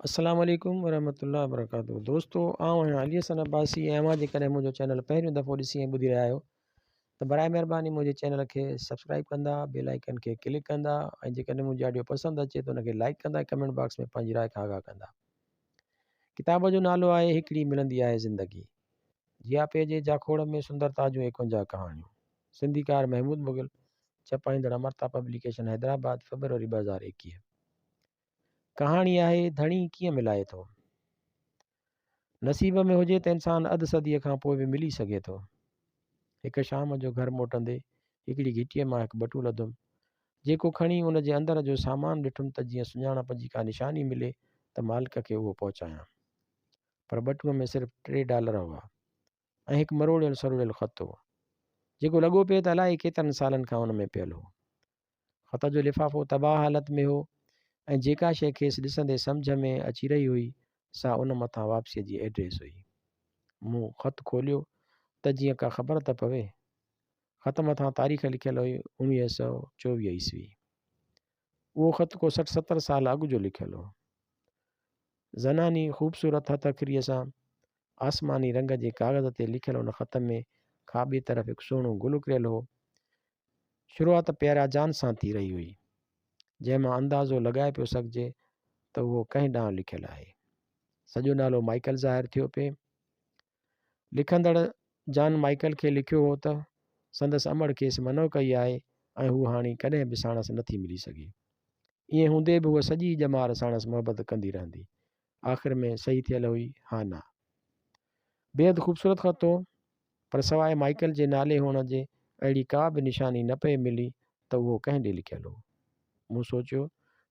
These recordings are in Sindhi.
السلام عليڪم ورحمة الله وبرڪاته دوستو آئون آهيان علي حسن عباسي ۽ اوهان جيڪڏهن منهنجو چينل پهريون دفعو ڏسي ۽ ٻڌي رهيا آهيو ته برائي مهرباني منهنجي چينل کي سبسڪرائب ڪندا بيل آئيڪن کي ڪلڪ ڪندا ۽ جيڪڏهن منهنجي آڊيو پسند اچي ته ان کي لائڪ ڪندا ۽ ڪمينٽ باڪس ۾ پنهنجي راء کان آگاهه ڪندا ڪتاب جو نالو آهي هڪڙي ملندي آهي زندگي جياپي جي جاکوڙ ۾ سندرتا جون 51 ڪهاڻيون سنڌيڪار محمود مغل ڇپائيندڙ امرتا پبليڪيشن حيدرآباد فبروري 2021 ڪهاڻي آهي ڌڻي ڪيئن ملائي ٿو. نصيب ۾ هجي ته انسان اڌ صديء کان پوء به ملي سگهي ٿو. هڪ شام جو گهر موٽندي هڪڙي گهٽيء مان هڪ ٻٽون لڌم، جيڪو کڻي ان جي اندر جو سامان ڏٺم ته جيئن سڃاڻپ جي ڪا نشاني ملي ته مالڪ کي اهو پهچايان. پر ٻٽونء ۾ صرف ٽي ڊالر هئا ۽ هڪ مروڙيل سروڙيل خط هو، جيڪو لڳو پئي ته الائي ڪيترن سالن کان ان ۾ پيل هو. خط جو لفافو تباهه حالت ۾ هو ۽ جيڪا شيء کيس ڏسندي سمجهه ۾ اچي رهي هئي، سا ان مٿان واپسيء جي ائڊريس هئي. مون خط کوليو ته جيئن ڪا خبر ته پوي. خط مٿان تاريخ لکيل هئي 1924 عيسوي. اهو خط ڪو 60 70 سال اڳ جو لکيل هو. زناني خوبصورت هٿ اکريء سان آسماني رنگ جي ڪاغذ تي لکيل ان خط ۾ کاٻي طرف هڪ سهڻو گل اڪريل هو. شروعات پيارا جان سان ٿي رهي هئي، جنهن مان اندازو لڳائي پيو سگهجي ته اهو ڪنهن ڏانهن لکيل آهي. سڄو نالو مائيڪل ظاهر ٿيو پئي. لکندڙ جان مائيڪل کي لکيو هو ته سندس امڙ کيس منع ڪئي آهي ۽ هوء هاڻي ڪڏهن به ساڻس نٿي ملي سگهي. ائين هوندي به هوء سڄي ڄمار ساڻس محبت ڪندي رهندي. آخر ۾ صحيح ٿيل هئي هانا. بيحد خوبصورت خط هو، پر سواء مائيڪل جي نالي هئڻ جي اهڙي ڪا به نشاني نه پئي ملي ته اهو ڪنهن ڏي لکيل هو. مون سوچيو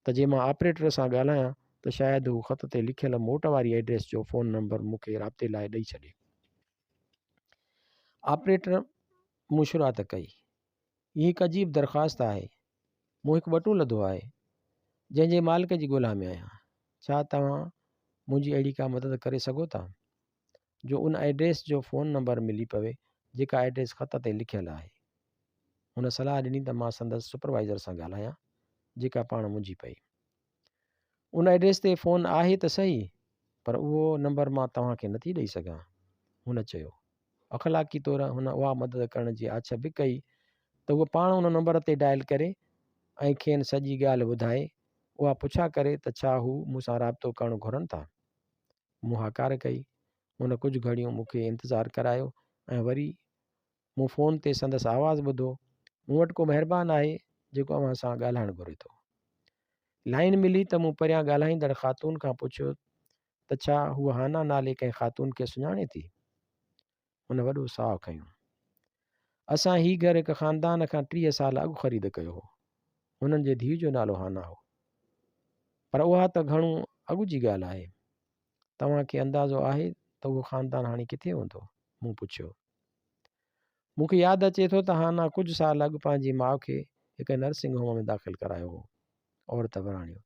ته جي مان آپريٽر سان ڳالهايان ته شايد هو خط تي لکيل موٽ واري ائڊريس جو فون نمبر مون کي رابطي لاء ڏئي ڇڏي. آپريٽر مون شروعات ڪئي. هي هڪ عجيب درخواست آهي. مون هڪ ٻٽون لڌو آهي، جنهن جي مالڪ جي ڳولا ۾ آهيان. ڇا توهان منهنجي اهڙي ڪا مدد ڪري سگهو ٿا، جو ان ائڊريس جو فون نمبر ملي پوي، جيڪا ائڊريس خط تي لکيل آهي؟ هن صلاح ڏني ته مان سندس سپروائيزر سان ڳالهايان، جيڪا پاڻ منجهي پئي. ان ائڊريس تي فون آهي ته سهي، پر اهو نمبر مان توهان کي نٿي ڏئي سگهان. هن چيو. اخلاقي طور هن اها مدد ڪرڻ جي آڇ به ڪئي ته هوء پاڻ ان نمبر تي ڊائل ڪري ۽ کين سڄي ڳالهه ٻڌائي، اها پڇا ڪري ته ڇا هو مون سان رابطو ڪرڻ گهرن ٿا. مون هاڪار ڪئي. هن ڪجهه گهڙيون مون کي انتظار ڪرايو ۽ وري مون فون تي سندس آواز ٻڌو، مون وٽ ڪو مهربان آهي جيڪو اوهان سان ڳالهائڻ گهري ٿو. لائين ملي ته مون پريان ڳالهائيندڙ خاتون کان پڇيو ته ڇا هوء هانا نالي ڪنهن خاتون کي سڃاڻي ٿي؟ هن وڏو ساهه کنيو. اسان هي گهر هڪ خاندان کان 30 سال اڳ خريد ڪيو هو. هنن جي ڌيء جو نالو هانا هو. پر اها ته گهڻو اڳ جي ڳالهه آهي. توهان کي اندازو آهي ته اهو خاندان هاڻي ڪٿي هوندو؟ مون پڇيو. مون کي ياد اچي ٿو ته هانا ڪجهه سال اڳ پنهنجي ماء کي هڪ نرسنگ هوم ۾ داخل ڪرايو هو. عورت وراڻيو،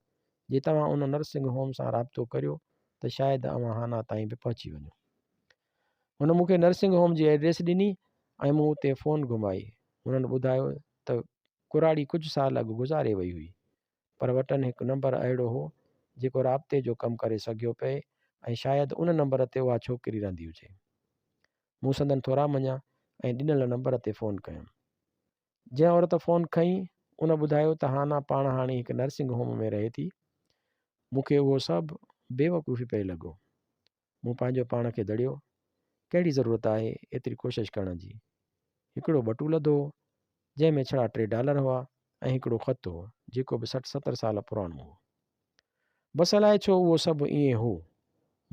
جي توهان ان نرسنگ هوم سان رابطو ڪريو ته شايد اوهان هانا تائين به پهچي وڃو. هن مون کي نرسنگ هوم جي ائڊريس ڏني ۽ مون اتي فون گهمائي. هنن ٻڌايو ته ڪراڙي ڪجهه سال اڳ گذاري وئي هئي، پر وٽن هڪ نمبر اهڙو هو، جيڪو رابطي جو ڪم ڪري سگهيو پئي ۽ شايد ان نمبر تي اها ڇوڪري رهندي هجي. مون سندن ٿورا مڃيا ۽ ڏنل نمبر تي فون ڪيم. جنهن عورت فون کنئي، ان ٻڌايو ته هانا پاڻ هاڻي هڪ نرسنگ هوم ۾ رهي ٿي. مون کي اهو سڀ بيوقوفي پئي لڳو. مون پنهنجو پاڻ کي دڙيو، ڪهڙي ضرورت آهي ايتري ڪوشش ڪرڻ جي؟ هڪڙو ٻٽو لڌو هو، جنهن ۾ ڇڙا ٽي ڊالر هئا ۽ هڪڙو خط هو، جيڪو به 60 70 سال پراڻو هو. بس الائي ڇو اهو سڀ ائين هو.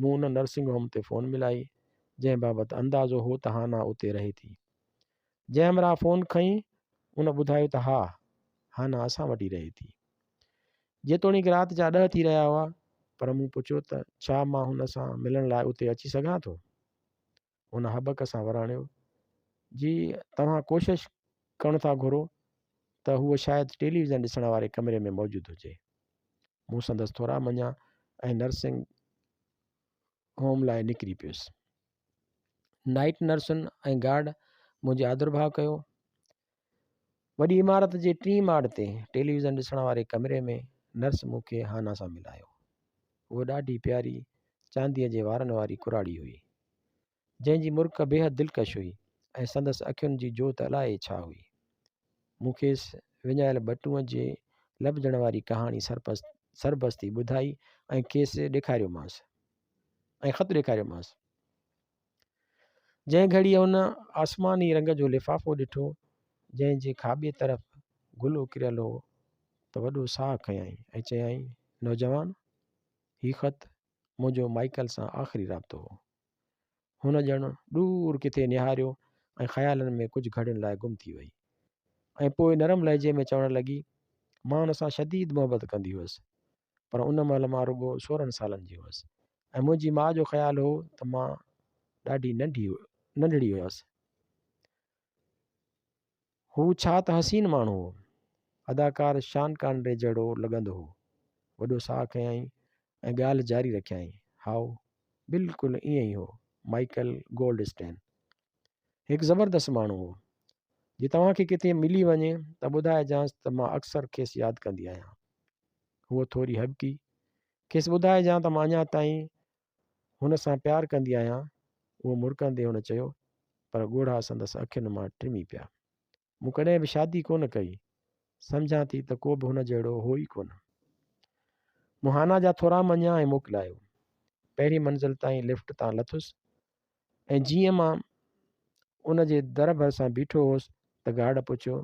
مون ان نرسنگ هوم تي فون ملائي، جنهن بابت اندازو هو ته هانا اتي رهي ٿي. جنهن همراهه فون کنئي، ان ٻڌايو ته ها، هانا اسان وٽ ئي رهي ٿي. جيتوڻيڪ رات جا ڏهه ٿي رهيا هئا، پر مون پڇيو ته ڇا مان هن سان ملڻ لاء اتي اچي سگهان ٿو؟ هن هٻڪ سان وراڻيو، جي توهان ڪوشش ڪرڻ ٿا گهرو ته هوء شايد ٽيليويزن ڏسڻ واري ڪمري ۾ موجود هجي. مون سندس ٿورا مڃيا ۽ نرسنگ هوم لاء نڪري پيس. نائيٽ نرسن ۽ گارڊ منهنجي آڌرڀاء ڪيو. وڏي عمارت جي ٽين ماڙ تي ٽيليويزن ڏسڻ واري ڪمري ۾ نرس مون کي هانا سان ملايو. هوء ڏاڍي پياري چانديء جي وارن واري ڪراڙي هئي، جنهن جي مرڪ بيحد دلڪش هئي ۽ سندس اکين جي جوت الائي ڇا هئي. مون کيس وڃايل ٻٽونء جي لڀجڻ واري ڪهاڻي سربستي ٻڌائي ۽ کيس ڏيکاريومانس ۽ خط ڏيکاريومانس. جنهن گهڙيء هن آسماني رنگ جو لفافو ڏٺو، جنهن جي کاٻي طرف گل اڪريل هو ته وڏو ساهه کنيائين ۽ چيائين، نوجوان! هي خط منهنجو مائيڪل سان آخري رابطو هو. هن ڄڻ ڏور ڪٿي نهاريو ۽ خيالن ۾ ڪجهه گهڙين لاء گم ٿي وئي ۽ پوء نرم لهجي ۾ چوڻ لڳي، مان هن سان شديد محبت ڪندي هيس، پر ان مهل مان رڳو 16 سالن جي هيس ۽ منهنجي ماء جو خيال هو ته مان ڏاڍي ننڍي ننڍڙي هيس. هو ڇا ته حسين ماڻهو هو. اداڪار شان ڪانري جهڙو لڳندو هو. وڏو ساهه کنيائين ۽ ڳالهه جاري رکيائين، هائو، بلڪل ائين ئي هو، مائيڪل گولڊ اسٽين. هڪ زبردست ماڻهو هو. جي توهان کي ڪٿي ملي وڃي ته ٻڌائجانس ته مان اڪثر کيس ياد ڪندي آهيان. هوء ٿوري هٻڪي. کيس ٻڌائجان ته مان اڃا تائين هن سان پيار ڪندي آهيان، اهو مرڪندي هن چيو، پر ڳوڙها سندس اکين مان ٽمي پيا. مون ڪڏهن به شادي ڪونه ڪئي. سمجهان ٿي ته ڪو به هن جهڙو هو ئي ڪونه. مون هانا جا ٿورا مڃيا ۽ موڪلايو. پهرين منزل تائين لفٽ تان لٿس ۽ جيئن مان ان جي در ڀرسان بيٺو هوس ته گارڊ پڇيو،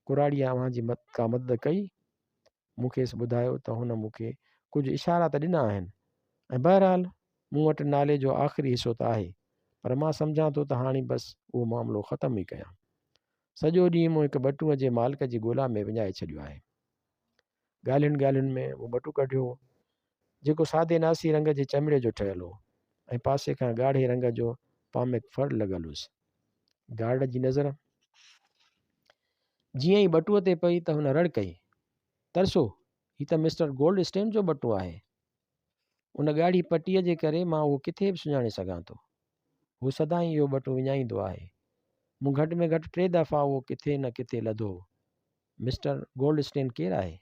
ڪراڙيء اوهان جي ڪا مدد ڪئي؟ مون کيس ٻڌايو ته هن مون کي ڪجهه اشارا ته ڏنا آهن ۽ بهرحال مون وٽ نالي جو آخري حصو ته آهي پر مان سمجهان ٿو ته هاڻي بس اهو معاملو ختم ئي ڪيان. سڄو ڏينهن مون هڪ ٻٽونء جي مالڪ جي ڳولا ۾ وڃائي ڇڏيو آهي. ڳالهين ڳالهين ۾ مون ٻٽون ڪڍيو هو، جيڪو سادي ناسي رنگ جي چمڙي جو ٺهيل هو ۽ پاسي کان ڳاڙهي رنگ جو پامڪ ڦر لڳل هيس. گارڊ جي نظر جيئن ئي ٻٽونء تي پئي ته هن رڙ ڪئي، ترسو، هي ته مسٽر گولڊ اسٽين جو ٻٽون آهي. ان ڳاڙهي پٽيء جي ڪري مان اهو ڪٿي به سڃاڻي سگهان ٿو. هو سدائين اهو ٻٽون وڃائيندو آهي. مون گهٽ ۾ گهٽ ٽي دفعا اهو ڪٿي نه ڪٿي لڌو هو. مسٽر گولڊ اسٽين ڪير آهي؟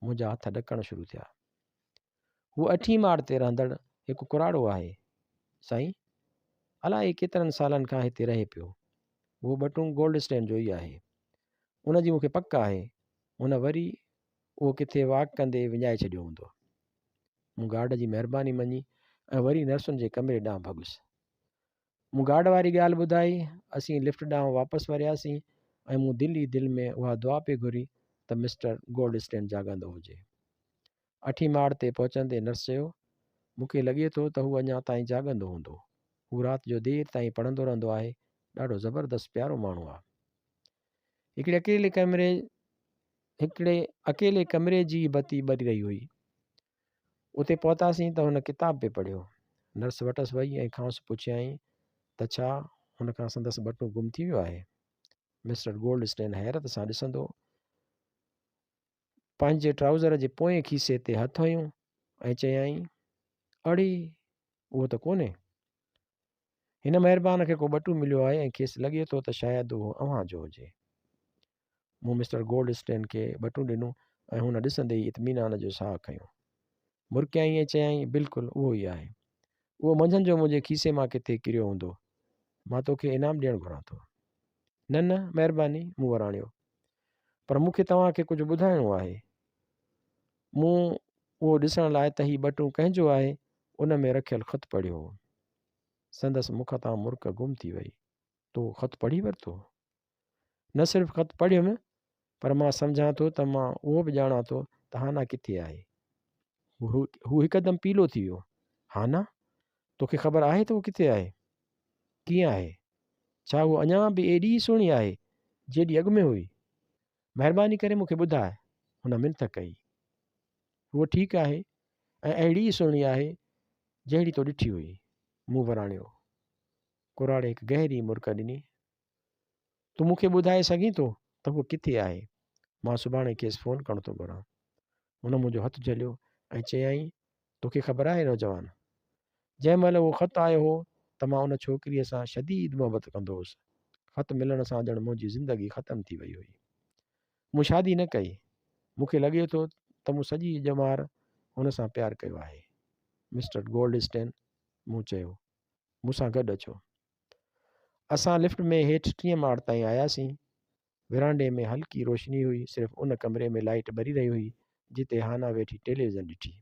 منهنجا هٿ ڏڪڻ شروع ٿيا. هو اٺين ماڙ تي رهندڙ هڪ ڪراڙو آهي. سائين، الائي ڪيترن سالن کان هتي رهي پيو. اهو ٻٽون گولڊ اسٽين جو ئي آهي. ان جي مون کي پڪ آهي. هن وري اهو ڪٿي واڪ ڪندي وڃائي ڇڏيو هوندو. مون گارڊ جي مهرباني مڃي ۽ وري نرسن جي ڪمري ڏانهن ڀڳس. مون گارڊ واري ڳالهه ٻڌائي. اسين لفٽ ڏانهن واپس ورياسين ۽ مون دل ئي دل ۾ اها دعا پئي گهري ته مسٽر گولڊ اسٽين جاڳندو هجي. اٺين ماڙ تي پهچندي نرس چيو، مون کي لڳي ٿو ته هو اڃا تائين جاڳندو هوندو. هو رات جو دير تائين پڙهندو رهندو آهي. ڏاڍو زبردست پيارو ماڻهو آ. هڪڙي اڪيلي ڪمري هڪڙي اڪيلي ڪمري جي ئي بتي ٻري رهي هئي. اتي پهتاسين ته هن ڪتاب پئي پڙهيو. نرس وٽس وئي ۽ کانئس پڇيائين ته ڇا هن کان سندس ٻٽون گم ٿي ويو آهي؟ مسٽر گولڊ اسٽين حيرت سان ڏسندو پنهنجي ٽرائوزر جي پوئين کيسي تي هٿ هنيو ۽ چيائين، اڙي، اهو ته ڪونهي. هن مهربان کي ڪو ٻٽون مليو آهي ۽ کيس لڳي ٿو ته شايد اهو اوهان جو هجي. مون مسٽر گولڊ اسٽين کي ٻٽون ڏنو ۽ هن ڏسندي ئي اطمينان جو ساهه کنيو. مرڪيائين ۽ چيائين، بلڪل اهو ئي آهي. اهو منجهند جو منهنجي کيسي مان ڪٿي ڪريو هوندو. مان توکي انعام ڏيڻ گهران ٿو. نه نه، مهرباني، مون وراڻيو. پر مون کي توهان کي ڪجهه ٻڌائڻو آهي. مون اهو ڏسڻ لاء ته هي ٻٽون ڪنهن جو آهي، ان ۾ رکيل خط پڙهيو هو. سندس مک تان مرڪ گم ٿي وئي. تو خط پڙهي ورتو؟ نه صرف خط پڙهيم، پر مان سمجهان ٿو ته مان اهو به ڄاڻان ٿو ته هانا ڪٿي آهي. هو هڪدم پيلو ٿي ويو. هانا؟ توکي خبر آهي ته هو ڪٿي آهي؟ ڪيئن آهي؟ ڇا هوء اڃا به ايڏي ئي سهڻي آهي، جيڏي اڳ ۾ هئي؟ مهرباني ڪري مون کي ٻڌاء، هن منٿ ڪئي. هوء ٺيڪ آهي ۽ اهڙي ئي سهڻي آهي، جهڙي تو ڏٺي هئي، مون وراڻيو. ڪراڙي هڪ گهري مرڪ ڏني. تون مون کي ٻڌائي سگهين ٿو ته هوء ڪٿي آهي؟ مان سڀاڻي کيس فون ڪرڻ ٿو گهران. هن منهنجو هٿ جهليو ۽ چيائين، توکي خبر آهي نوجوان! جنهن مهل اهو خط آيو هو ته مان ان ڇوڪريء سان شديد محبت ڪندو هوس. خط ملڻ سان ڄڻ منهنجي زندگي ختم ٿي وئي هئي. مون شادي نه ڪئي. مون کي لڳي ٿو ته مون سڄي ڄمار هن سان پيار ڪيو آهي. مسٽر گولڊ اسٽين، مون چيو. مون سان گڏ اچو. اسان لفٽ ۾ هيٺ ٽين ماڙ تائين آياسين. ورانڊي ۾ هلڪي روشني هئي، صرف ان ڪمري ۾ لائيٽ ٻري رهي هئي، جتي هانا ويٺي ٽيليويزن ڏٺي.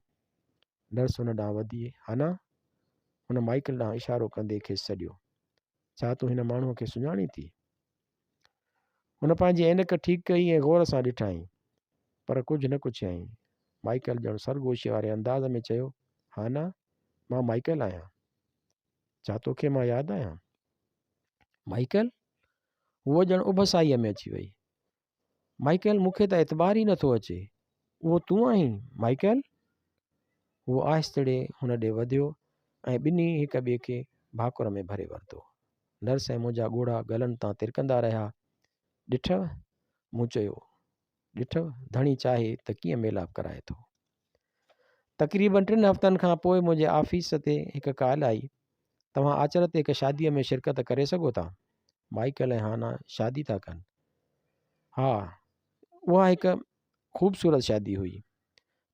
نرس هن ڏانهن وڌي، هانا؟ هن مائيڪل ڏانهن اشارو ڪندي کيس سڏيو. ڇا تون هن ماڻهوء کي سڃاڻين ٿي؟ هن پنهنجي عينڪ ٺيڪ ڪئي ۽ غور سان ڏٺائين، پر ڪجهه نه ڪڇيائين. مائيڪل ڄڻ سرگوشيء واري انداز ۾ چيو، هانا، مان مائيڪل آهيان. ڇا توکي مان ياد آهيان؟ مائيڪل؟ هوء ڄڻ اڀسائيء ۾ اچي وئي. مائيڪل، مون کي ته اعتبار ئي نٿو اچي. اهو تون آهين، مائيڪل؟ هو آهستڙي هن ڏي وڌيو ۽ ٻنهي هڪ ٻئي کي ڀاڪر ۾ ڀري ورتو. نرس ۽ منهنجا ڳوڙها ڳلن تان ترڪندا رهيا. ڏٺئه؟ مون چيو. ڏٺئه، ڌڻي چاهي ته ڪيئن ميلاپ ڪرائي ٿو. تقريبن ٽن هفتن کان پوء منهنجي آفيس تي هڪ ڪال آئي. توهان آچر تي هڪ شاديء ۾ شرڪت ڪري سگهو ٿا؟ مائيڪل ۽ هانا شادي ٿا ڪن. ها، اها هڪ خوبصورت شادي هئي،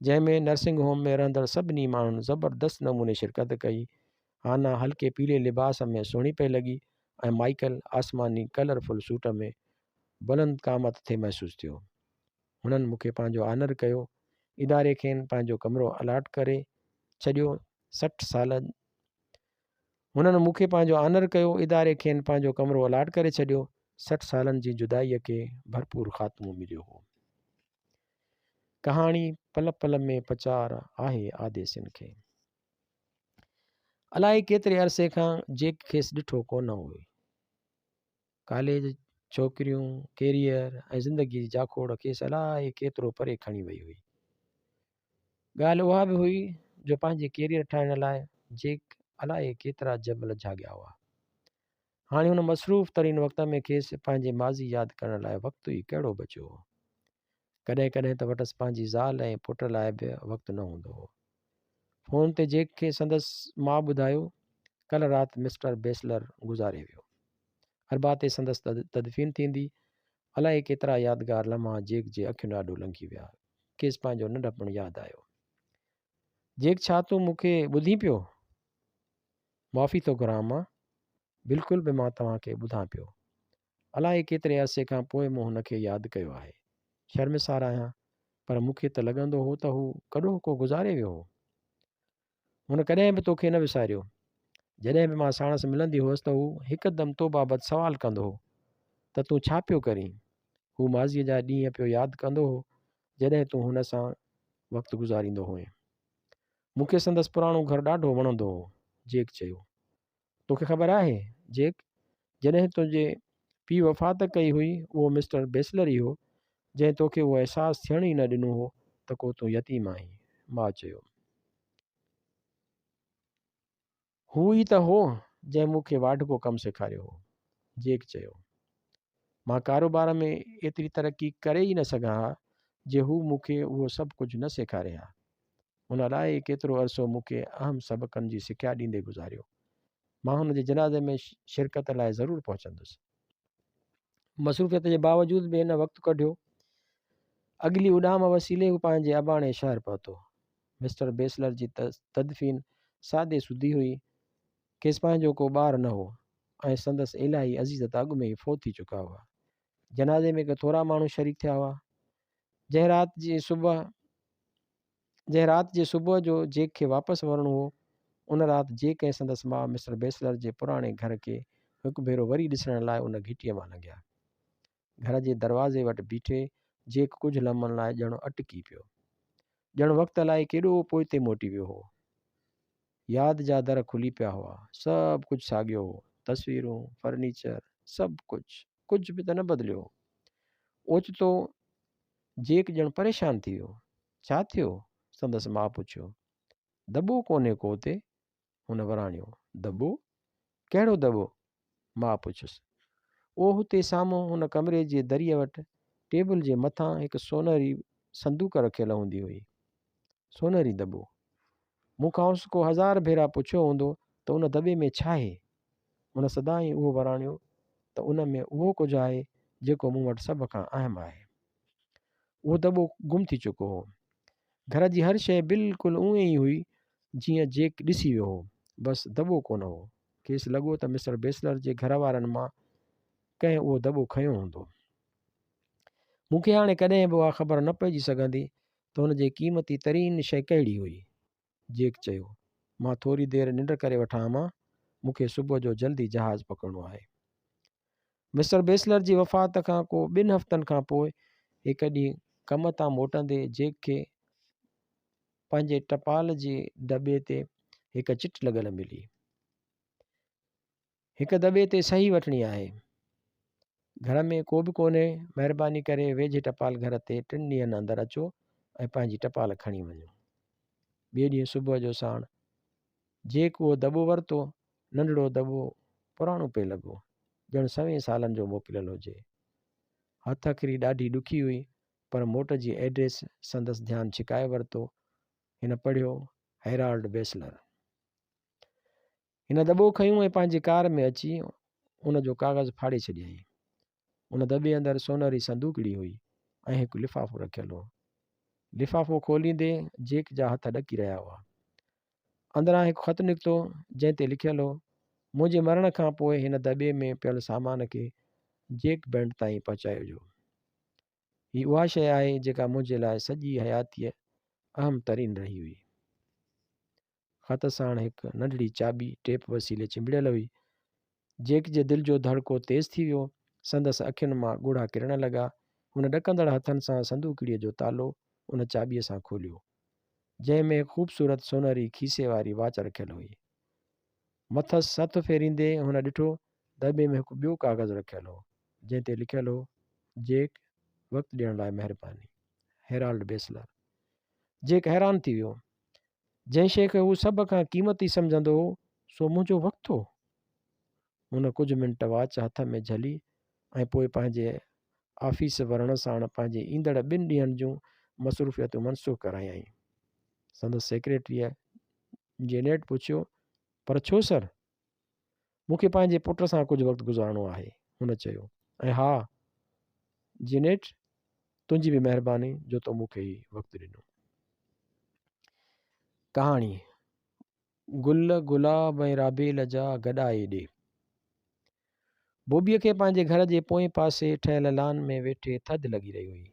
جنهن ۾ نرسنگ هوم ۾ رهندڙ سڀني ماڻهن زبردست نموني شرڪت ڪئي. هانا هلڪي پيلي لباس ۾ سهڻي پئي لڳي ۽ مائيڪل آسماني ڪلرفل سوٽ ۾ بلند قامت ٿي محسوس ٿيو. هنن مون کي پنهنجو آنر ڪيو. اداري کين پنهنجو ڪمرو الاٽ ڪري ڇڏيو. 60 سالن هنن مون کي پنهنجو آنر ڪيو. اداري کين پنهنجو ڪمرو الاٽ ڪري ڇڏيو. 60 سالن جي جدائيء کي ڀرپور خاتمو مليو هو. ڪهاڻي پل پل ۾ پچار آهي آديسين کي. الائي ڪيتري عرصي کان جيڪ کيس ڏٺو ڪونه هو. ڪاليج، ڇوڪريون، ڪيريئر ۽ زندگيء جي جاکوڙ کيس الائي ڪيترو پري کڻي وئي هئي. ڳالهه اها به هئي جو پنهنجي ڪيريئر ٺاهڻ لاء جيڪ الائي ڪيترا جبل جهاڳيا هئا. هاڻي ان مصروف ترين وقت ۾ کيس پنهنجي ماضي ياد ڪرڻ لاء وقت ئي ڪهڙو بچيو هو. ڪڏهن ڪڏهن ته وٽس پنهنجي زال ۽ پٽ لاء به وقت نه هوندو هو. فون تي جيڪ کي سندس ماء ٻڌايو، ڪلهه رات مسٽر بيسلر گذاري ويو. اربع تي سندس تدفين ٿيندي. الائي ڪيترا يادگار لمحا جيڪ جي اکين آڏو لنگهي ويا. کيس پنهنجو ننڍپڻ ياد آيو. جيڪ ڇا تون مون کي ٻڌين پيو؟ معافي ٿو گهران امان. بلڪل به مان توهان کي ٻڌان پيو. الائي ڪيتري عرصي کان پوء مون هن کي ياد ڪيو آهي. شرمسار آهيان، پر مون کي ته لڳندو هو ته هو ڪڏهوڪو گذاري ويو هو. هن ڪڏهن به توکي نه وساريو. جڏهن به مان ساڻس ملندي هئس ته هو هڪدم تو بابت سوال ڪندو هو ته تون ڇا پيو ڪرين؟ هو ماضيء جا ڏينهن پيو ياد ڪندو هو، جڏهن تون هن سان وقت گذاريندو هئين. مون کي سندس پراڻو گهر ڏاڍو وڻندو هو، جيڪ چيو. توکي خبر آهي، جيڪ، جڏهن تنهنجي پيء وفات ڪئي هئي، اهو مسٽر بيسلر ئي هو، جنهن توکي اهو احساس ٿيڻ ئي نه ڏنو هو ته ڪو تون يتيم آهين. ماء چيو. هو ئي ته هو، جنهن مون کي واڍڪو ڪم سيکاريو هو. جيڪ چيو. مان ڪاروبار ۾ ايتري ترقي ڪري ئي نه سگهان ها، جي هو مون کي اهو سڀ ڪجهه نه سيکاري ها. هن الائي ڪيترو عرصو مون کي اهم سبقن جي سکيا ڏيندي گذاريو. مان هن جي جنازي ۾ شرڪت لاء ضرور پهچندس. مصروفيت جي باوجود به هن وقت ڪڍيو. اڳلي اڏام وسيلي هو پنهنجي اباڻي شهر پهتو. مسٽر بيسلر جي تدفين سادي سودي هئي. کيس پنهنجو ڪو ٻار نه هو ۽ سندس الاهي عزيز ته اڳ ۾ ئي فوت ٿي چڪا هئا. جنازي ۾ ڪي ٿورا ماڻهو شريڪ ٿيا هئا. جنهن رات جي صبح جنهن رات جي صبح جو جيڪ کي واپس ورڻو هو، ان رات جيڪ ۽ سندس ماء مسٽر بيسلر جي پراڻي گهر کي هڪ ڀيرو وري ڏسڻ لاء ان گهٽيء مان لنگهيا. گهر جي دروازي وٽ بيٺي جيڪ ڪجهه لمحن لاء ڄڻ اٽڪي پيو. ڄڻ وقت الائي ڪيڏو پوئتي موٽي ويو هو. ياد جا در کلي پيا هئا. سڀ ڪجهه ساڳيو هو. تصويرون، فرنيچر، سڀ ڪجهه. ڪجهه به ته نه بدليو هو. اوچتو جيڪ ڄڻ پريشان ٿي ويو. ڇا ٿيو؟ سندس ماء پڇيو. دٻو ڪونهي ڪو اتي؟ هن وراڻيو. دٻو؟ ڪهڙو دٻو؟ ماء پڇيس. اهو هتي سامهون هن ڪمري جي دريء وٽ ٽيبل جي مٿان هڪ سونهري صندوق رکيل هوندي هئي. سونهري دٻو. مون کانئس ڪو هزار ڀيرا پڇيو هوندو ته ان دٻي ۾ ڇاهي؟ هن سدائين اهو وراڻيو ته ان ۾ اهو ڪجهه آهي جيڪو مون وٽ سڀ کان اهم آهي. اهو دٻو گم ٿي چڪو هو. گهر جي هر شيء بلڪل اونئين ئي هئي جيئن جيڪ ڏسي ويو هو. بس دٻو ڪونه هو. کيس لڳو ته مسٽر بيسلر جي گهر وارن مان ڪنهن اهو دٻو کنيو هوندو. مون کي هاڻي ڪڏهن به اها خبر نه پئجي سگهندي ته هن جي قيمتي ترين شيء ڪهڙي هئي. جيڪ چيو. مان ٿوري دير ننڊ ڪري وٺان ها. مون کي صبح جو جلدي جهاز پڪڙڻو آهي. مسٽر بيسلر جي وفات کان ڪو ٻن هفتن کان پوء هڪ ڏينهن ڪم تان موٽندي جيڪ کي پنهنجي ٽپال جي دٻي تي هڪ چٽ لڳل ملي. هڪ دٻي تي صحيح وٺڻي آهي. گهر ۾ ڪو به ڪونهي، مهرباني ڪري ويجهي ٽپال گهر تي ٽن ڏينهن اندر اچو ۽ پنهنجي ٽپال کڻي وڃو. ٻئي ڏينهن صبح جو ساڻ جيڪ اهو دٻو ورتو. ننڍڙو دٻو پراڻو پئي لڳو، ڄڻ سوين سالن جو موڪليل هجي. هٿ اکري ڏاڍي ڏکي هئي، پر موٽ جي ائڊريس سندس ڌيان ڇڪائي ورتو. هن پڙهيو، هيرالڊ بيسلر. هن دٻو کنيو ۽ پنهنجي ڪار ۾ اچي ان جو ڪاغذ ڦاڙي ڇڏيائين. ان دٻي اندر سونهري صندوقڙي هئي ۽ هڪ لفافو رکيل هو. لفافو کوليندي جيڪ جا هٿ ڏڪي رهيا هئا. اندران هڪ خط نڪتو، جنهن تي لکيل هو، منهنجي مرڻ کان پوء هن دٻي ۾ پيل سامان کي جيڪ بينڊ تائين پهچائجو. هي اها شيء آهي جيڪا منهنجي لاء سڄي حياتيء اهم ترين رهي هئي. خط ساڻ هڪ ننڍڙي چاٻي ٽيپ وسيلي چنبڙيل هئي. جيڪ جي دل جو ڌڙڪو تيز ٿي ويو. سندس اکين مان ڳوڙها ڪرڻ لڳا. هن ڏڪندڙ هٿن سان صندوقڙيء جو تالو ان چاٻيء سان کوليو، جنهن ۾ هڪ خوبصورت سونهري کيسي واري واچ رکيل هئي. مٿس هٿ ڦيريندي هن ڏٺو دٻي ۾ هڪ ٻيو ڪاغذ رکيل هو، جنهن تي لکيل هو، جيڪ، وقت ڏيڻ لاء مهرباني. هيرالڊ بيسلر. جيڪ حيران ٿي ويو. جنهن شيء کي هو سڀ کان قيمتي سمجهندو هو، سو منهنجو وقت هو. هن ڪجهه منٽ واچ هٿ ۾ جهلي ۽ پوء پنهنجي آفيس ورڻ ساڻ پنهنجي ايندڙ ٻن ڏينهن جون مصروفيتون منسوخ ڪرايائين. سندس سيڪريٽريء جينيٽ پڇيو، پر ڇو سر؟ مون کي پنهنجي پٽ سان ڪجهه وقت گذارڻو آهي، هن چيو. ۽ ها، جينيٽ، تنهنجي به مهرباني جو تو مون کي هي وقت ڏنو. ڪهاڻي، گل گلاب ۽ رابيل جا گڏائي ڏي. بوبيء کي پنهنجي گهر جي پوئين پاسي ٺهيل لان ۾ ويٺي ٿڌ لڳي رهي هئي.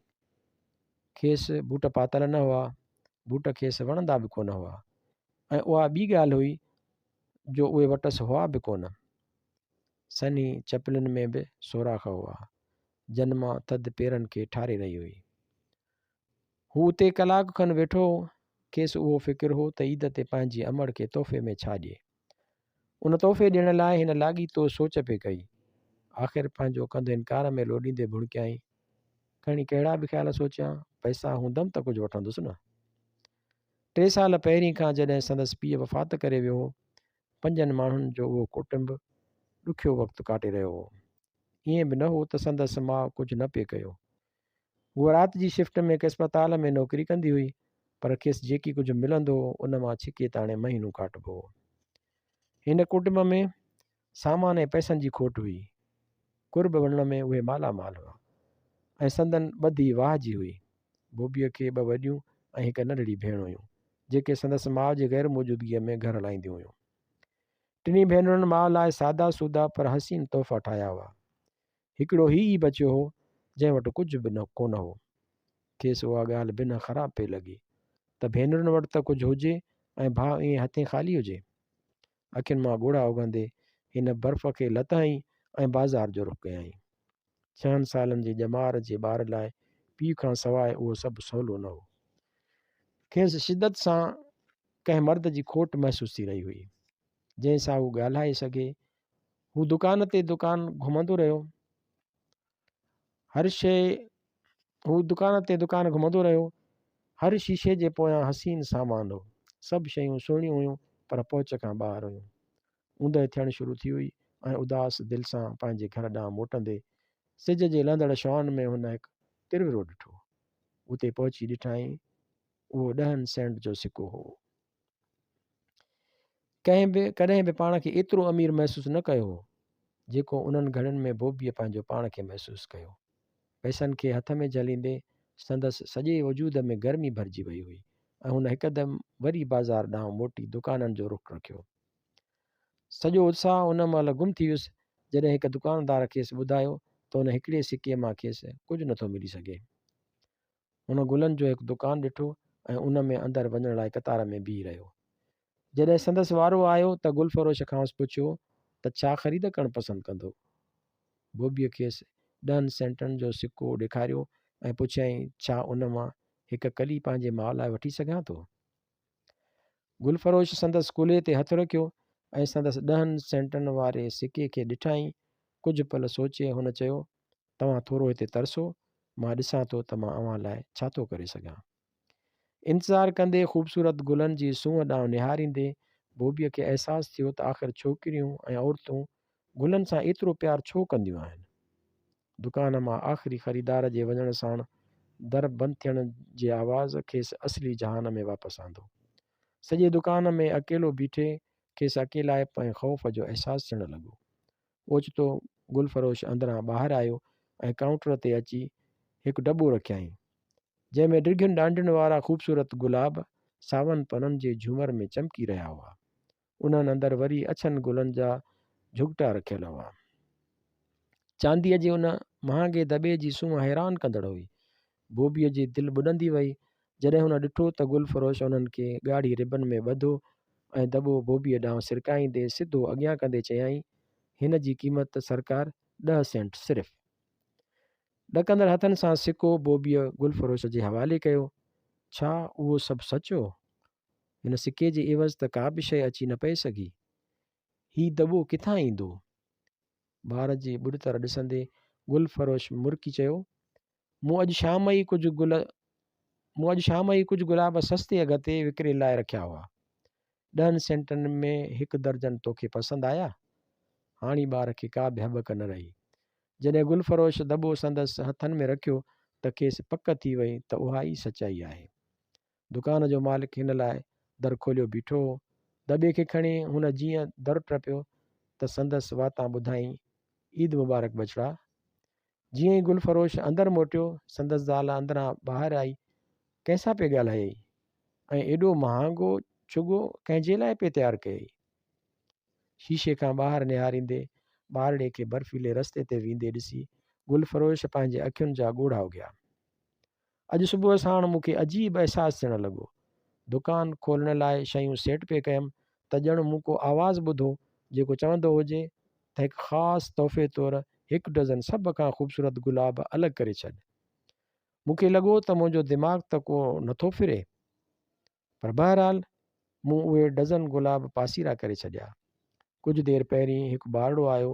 کيس بوٽ پاتل نه هئا. بوٽ کيس وڻندا به ڪونه هئا ۽ اها ٻي ڳالهه هئي جو اهي وٽس هئا به ڪونه. سنهي چپلين ۾ به سوراخ هئا، جن مان ٿڌ پيرن کي ٺاري رهي هئي. هو اتي ڪلاڪ کن ويٺو هو. کيس اهو فڪر هو ته عيد تي پنهنجي امڙ کي تحفي ۾ ڇا ڏئي. ان تحفي ڏيڻ لاء هن لاڳيتو سوچ پئي ڪئي. آخر پنهنجو ڪنڌ انڪار ۾ لوڏيندي ڀڻڪيائين، کڻي ڪهڙا به خيال سوچيان، پئسا هوندم ته ڪجهه وٺندس نه. ٽي سال پهرين کان جڏهن سندس پيء وفات ڪري ويو هو، پنجن ماڻهن جو اهو ڪٽنب ڏکيو وقت ڪاٽي رهيو هو. ائين به نه هو ته سندس ماء ڪجهه نه پئي ڪيو. هوء رات جي شفٽ ۾ هڪ اسپتال ۾ نوڪري ڪندي هئي، پر کيس جيڪي ڪجهه ملندو هو، ان مان ڇڪي تاڻي مهينو ڪاٽبو هو. هن ڪٽنب ۾ سامان ۽ پئسن جي کوٽ هئي. قرب وڃڻ ۾ اهي مالا مال هئا ۽ سندن ٻڌي واهه جي هئي. بوبيء کي ٻه وڏيون ۽ هڪ ننڍڙي ڀيڻ هيون، جيڪي سندس ماء جي غير موجودگيء ۾ گهر هلائينديون هيون. ٽنهي ڀينرن ماء لاء سادا سودا پر حسين تحفا ٺاهيا هئا. هڪڙو هي ئي بچيو هو، جنهن وٽ ڪجهه به ڪونه هو. کيس اها ڳالهه بنهه خراب پئي لڳي ته ڀينرن وٽ ته ڪجهه هجي ۽ ڀاء ائين هٿين خالي هجي. اکين مان ڳوڙها اگهندي هن برف کي لت هنئي ۽ بازار جو رخ ڪيائين. ڇهن سالن جي ڄمار جي ٻار لاء پيء کان سواء اهو سڀ سولو نه هو. کيس شدت سان ڪنهن مرد جي کوٽ محسوس ٿي رهي هئي، جنهن سان هو ڳالهائي سگهي. هو دڪان تي دڪان گهمندو رهيو. هر شيء هو دڪان تي دڪان گهمندو رهيو. هر شيشي جي پويان حسين سامان هو. سڀ شيون سهڻيون هيون پر پهچ کان ٻاهر هيون. اوندهه ٿيڻ شروع ٿي هئي ۽ اداس دل سان پنهنجي گهر ڏانهن موٽندي سج جي لهندڙ شعاعن ۾ هن هڪ ترورو ڏٺو. اتي پهچي ڏٺائين اهو ڏهن سينٽ جو سڪو هو. ڪنهن به ڪڏهن به پاڻ کي ايترو امير محسوس نه ڪيو هو، جيڪو انهن گهڙين ۾ بوبيء پنهنجو پاڻ کي محسوس ڪيو. پئسن کي هٿ ۾ جهليندي سندس سڄي وجود ۾ گرمي ڀرجي وئي هئي. ۽ هن هڪدم وري بازار ڏانهن موٽي دڪانن جو رخ رکيو. سڄو اتساهه ان مهل گم ٿي ويس، جڏهن هڪ دڪاندار کيس ٻڌايو ته ان هڪڙي سڪي مان کيس ڪجهه نٿو ملي سگهي. هن گلن جو هڪ دڪان ڏٺو ۽ ان ۾ اندر وڃڻ لاء قطار ۾ بيهي رهيو. جڏهن سندس وارو آيو ته گل فروش کانئس پڇيو ته ڇا خريد ڪرڻ پسند ڪندو؟ بوبيء کيس ڏهن سينٽن جو سڪو ڏيکاريو ۽ پڇيائين ڇا ان مان هڪ ڪلي پنهنجي ماء لاء وٺي سگهان ٿو؟ گل فروش سندس ڪلهي تي هٿ رکيو ۽ سندس ڏهن سينٽن واري سڪي کي ڏٺائين. ڪجهه پل سوچي هن چيو، توهان ٿورو هتي ترسو، مان ڏسان ٿو ته مان اوهان لاء ڇا ٿو ڪري سگهان. انتظار ڪندي خوبصورت گلن جي سونهن ڏانهن نهاريندي بوبيء کي احساس ٿيو ته آخر ڇوڪريون ۽ عورتون گلن سان ايترو پيار ڇو ڪنديون آهن؟ دڪان مان آخري خريدار جي وڃڻ ساڻ در بند ٿيڻ جي آواز کيس اصلي جهان ۾ واپس آندو. سڄي دڪان ۾ اڪيلو بيٺي کيس اڪيلائپ ۽ خوف جو احساس ٿيڻ لڳو. اوچتو گل فروش اندران ٻاهر آيو ۽ ڪائونٽر تي اچي هڪ ڊٻو رکيائين، جنهن ۾ ڊگهين ڏانڊين وارا خوبصورت گلاب ساون پنن جي جهومر ۾ چمڪي رهيا هئا. انهن اندر وري اڇن گلن جا جهڳٽا رکيل هئا. چانديء جي ان مهانگي دٻي جي سونهن حيران ڪندڙ هئي. بوبيء جي دل ٻڏندي وئي، جڏهن هن ڏٺو ته گل فروش انهن کي ڳاڙهي ربن ۾ ٻڌو ۽ دٻو بوبيء ڏانهن سرڪائيندي سڌو اڳيان ڪندي چيائين، هن جي قيمت سرڪار ڏهه سينٽ صرف. ڏڪندڙ هٿن سان سڪو بوبيء گل فروش جي حوالي ڪيو. ڇا اهو سڀ سچ هو؟ هن سڪي جي عيوض ته ڪا به شيء اچي نه پئي سگهي. هي دٻو ڪٿان ايندو؟ ٻار جي ٻڏتر ڏسندي گل فروش مرڪي چيو، مون اڄ شام ئي ڪجهه گل مون اڄ شام ئي ڪجهه گلاب سستي اگهه تي وڪري لاء رکيا هئا. ڏهن سينٽن ۾ هڪ درجن توکي پسند آيا؟ هاڻي ٻار کي ڪا به هٻڪ نه رهي. جڏهن گل فروش دٻو سندس هٿن ۾ رکيو ته کيس پڪ ٿي وئي ته اها ئي سچائي آهي. دڪان جو مالڪ هن لاء در کوليو بيٺو هو. دٻي کي کڻي هن جيئن در ٽپيو ته سندس واتان ٻڌائين، عيد مبارڪ ٻچڙا! جيئن ئي گل فروش اندر موٽيو، سندس زال اندران ٻاهر آئي، ڪنهن سان پئي ڳالهايئي؟ ۽ ايڏو مهانگو ڇڳو ڪنهن جي لاء پئي تيار ڪيئي؟ شيشي کان ٻاهر نهاريندي ٻارڙي کي برفيلي رستي تي ويندي ڏسي گل فروش پنهنجي اکين جا ڳوڙها اگهيا. اڄ صبح ساڻ مون کي عجيب احساس ٿيڻ لڳو. دڪان کولڻ لاء شيون سيٽ پئي ڪيم ته ڄڻ مون ڪو آواز ٻڌو جيڪو چوندو هجي ته هڪ خاص تحفي طور هڪ ڊزن سڀ کان خوبصورت گلاب الڳ ڪري ڇڏ. مون کي لڳو ته منهنجو دماغ ته ڪو نه ٿو ڦري. پر بهرحال مون اهي ڊزن گلاب پاسيرا ڪري ڇڏيا. ڪجهه دير پهرين هڪ ٻارڙو آيو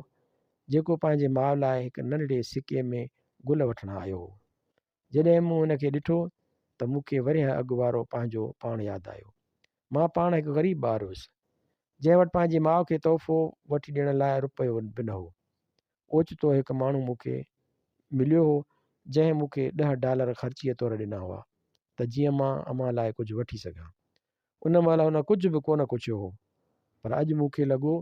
جيڪو پنهنجي ماء لاء هڪ ننڍڙي سڪي ۾ گل وٺڻ آيو هو. جڏهن مون هن کي ڏٺو ته مون کي ورهيه اڳ وارو پنهنجو پاڻ ياد آيو. مان پاڻ هڪ غريب ٻار هيس، جنهن وٽ پنهنجي ماء کي تحفو وٺي ڏيڻ لاء رپيو به نه هو. اوچتو هڪ ماڻهو مون کي مليو هو، جنهن مون کي ڏهه ڊالر خرچيء طور ڏنا هئا ته جيئن مان امان لاء ڪجهه وٺي سگهان. ان مهل هن ڪجهه به ڪونه ڪڇيو هو، پر اڄ مون کي لڳو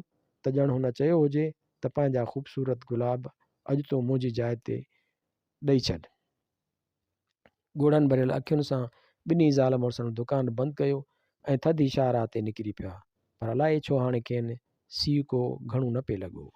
ته ڄڻ هن چيو هجي ته پنهنجا خوبصورت گلاب اڄ تون منهنجي جاء تي ڏئي ڇڏ. ڳوڙهن ڀريل اکين سان ٻنهي زال مڙسن دڪان بند ڪيو ۽ ٿڌي شاهراهه تي نڪري پيا، پر الائي ڇو هاڻي کين سيء ڪو گهڻو نه پئي لڳو.